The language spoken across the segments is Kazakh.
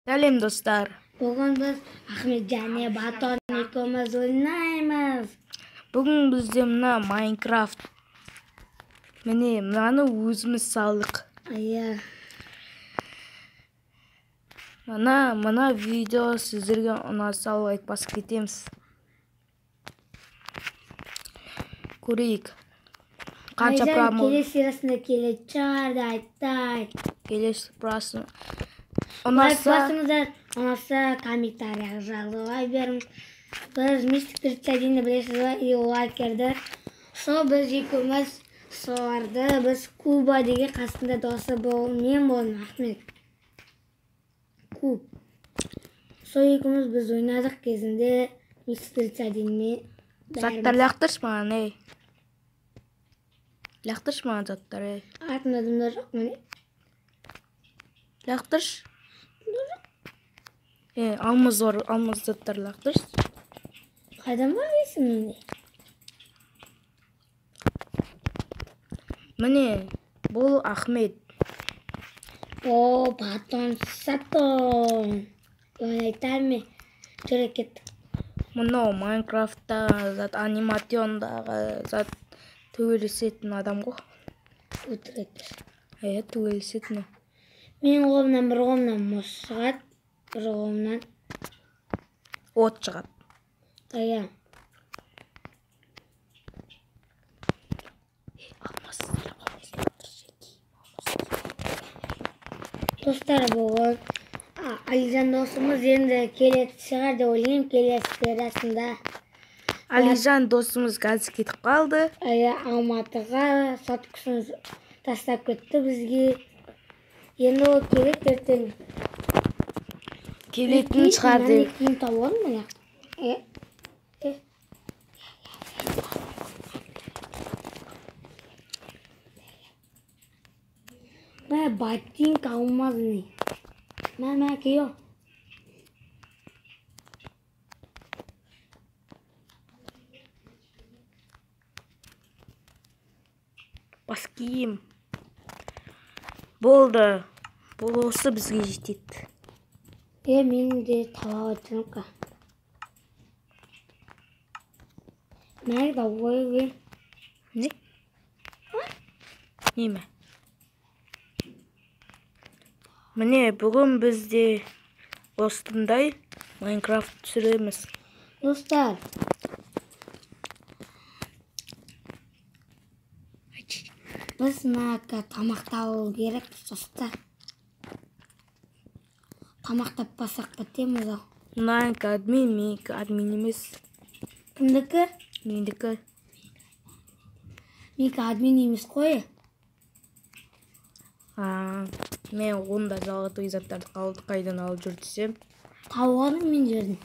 Сәлем, достар. Бүгін біз Ахмет және Батон екеуміз ойнаймыз. Бүгін бізде мына Майнкрафт. Міне, мынаны өзіміз салдық. Иә. Мына видео сіздерге ұнаса, лайк басып кетеміз. Көрейік. Қанша Айжан промо келесі сериясында келетін шығар да айтты. Келесі просы. Лайк Ұнаса, басыңыздар, ұнаса, комментарий жазыла беріңіз. Біз Мистик 31-ді білесіз ба? И лайкерді. Сол біз екеуміз соларды, біз Куба деген қасында досы бол, мен болдым, Ахмет. Куб. Сол екеуміз біз ойнадық кезінде Мистик 31-мен. Заттар лақтыршы маған, ей. Лақтыршы маған заттар, ей. Артында адамдар жоқ, міне. Лақтыршы. Е, алмаз бар, алмаз заттар лақтыршы. Қайдан бар дейсің менде? Міне, бұл Ахмет. О, Батон Сатон. Ойнайтар ме? Жүре, кеттік. Мынау Майнкрафтта зат анимациондағы зат төбелесетін адам ғой. Өтірік. Иә, төбелесетін. Менің қолымнан, бір қолымнан мұз шығады, бір қолымнан от шығады. Иә. Алмаз. Достар, бүгін Алижан досымыз енді келетін шығар деп ойлаймын келесі сериясында. Алижан досымыз қазір кетіп қалды. Иә, Алматыға соткасын тастап кетті бізге. Енді ол келеді ертең. Келетін шығар деп. Киім тауып алдым мына. Е? Е. Мә, ботинка алмазный. Мә, мә, киё. Бас киім. Болды. Бұл осы бізге жетеді. Е, мен де таба отырмын. Мә, давай. Не? Не ме? Міне, бүгін бізде осындай Майнкрафт түсіреміз. Достар. Біз мына тамақ табу керек, достар. Тамақ таппасақ бітеміз ау. Мынанікі админ, менікі админ емес. Кімдікі? Мендікі. Менікі админ емес қой. А, мен онда золотой заттарды қайдан алып жүр десем. Тауып алдым мен жерден.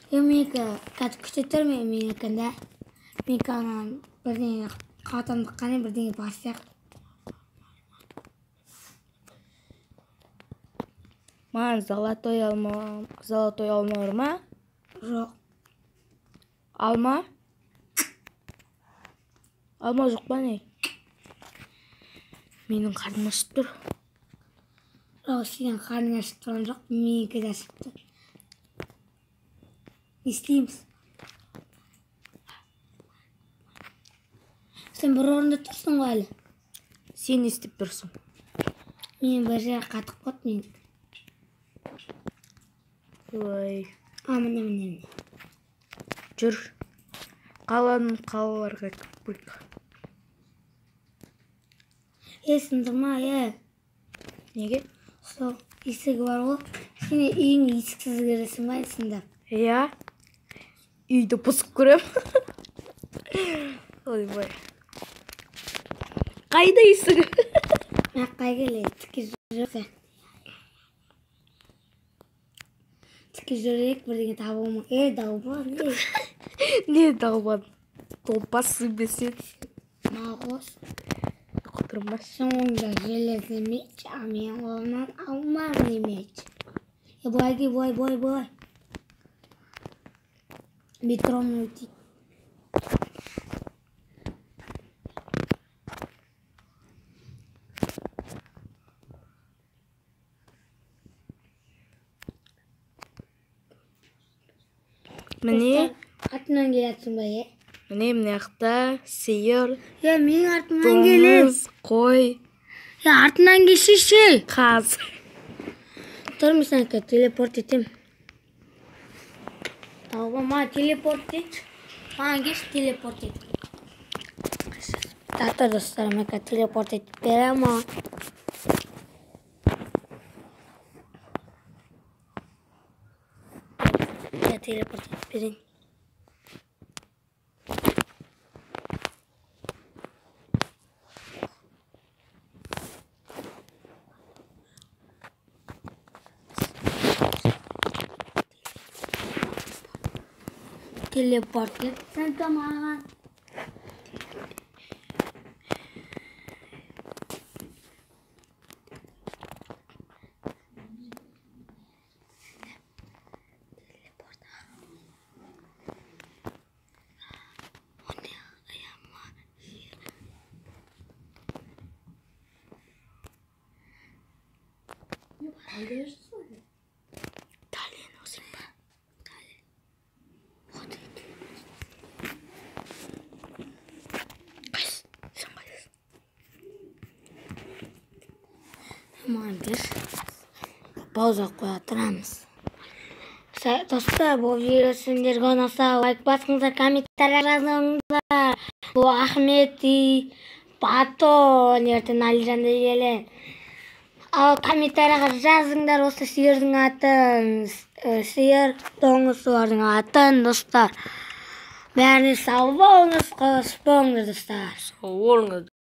Е, менікі қазір күте тұр, менікі да. Менікі ана бірдеңе қатандық қане бірдеңе бар сияқты. Маған золотой алма, золотой алма бар ма? Жоқ. Алма? Алма жоқ па не? Менің қарным ашып тұр. Жоқ, сенің қарның ашып тұрған жоқ, менікі де ашып тұр. Не істейміз? Сен бір орында тұрсың ғой әлі. Сен не істеп тұрсың? Мен бір жер қатып қалды менікі. Ой. А, міне, міне, міне. Жүр. Қаланың қалаларға кіріп. Е, сындырма, е. Неге? Сол, есігі бар ғой. Сен үйіңе есіксіз кіресің ба, сындап? Иә. Үйді бұзып көрем. Ойбай. Қайда есігі? Маққа келе, тіке жүрсе. Тіке жүрейік, бірдеңе табылма. Е, далбан, е. Не далбан? Топасы бесен. Мағос. Құтырмас. Соңында железный меч, а менің қолымнан алмазный меч. Е, былай кел, былай, былай, былай. Метроны өтейік. Міне. Артымнан келатсың ба, е? Міне, мына жақта сиыр, Е, менің артымнан келе. доңыз, қой, Е, артымнан келсейші. қаз. Тұр, мен сені қазір телепорт етемін. Тауба, маған телепорт етші. Маған келші, телепорт ет. Тата, достар, мен қазір телепорт етіп беремін. Я телепорт етіп берейін. Телепорт етсең маған. Маған бер. Пауза қоя тұрамыз. Достар, бұл видео сендерге ұнаса, лайк басыңыздар, комментарий жазыңыздар. Бұл Ахмет и Батон, ертең Әлижан да келеді. Ал комментарийға жазыңдар осы сиырдың атын, сиыр, доңыз, солардың атын, достар. Бәріне сау болыңыз, қош болыңыз, достар. Сау болыңыз.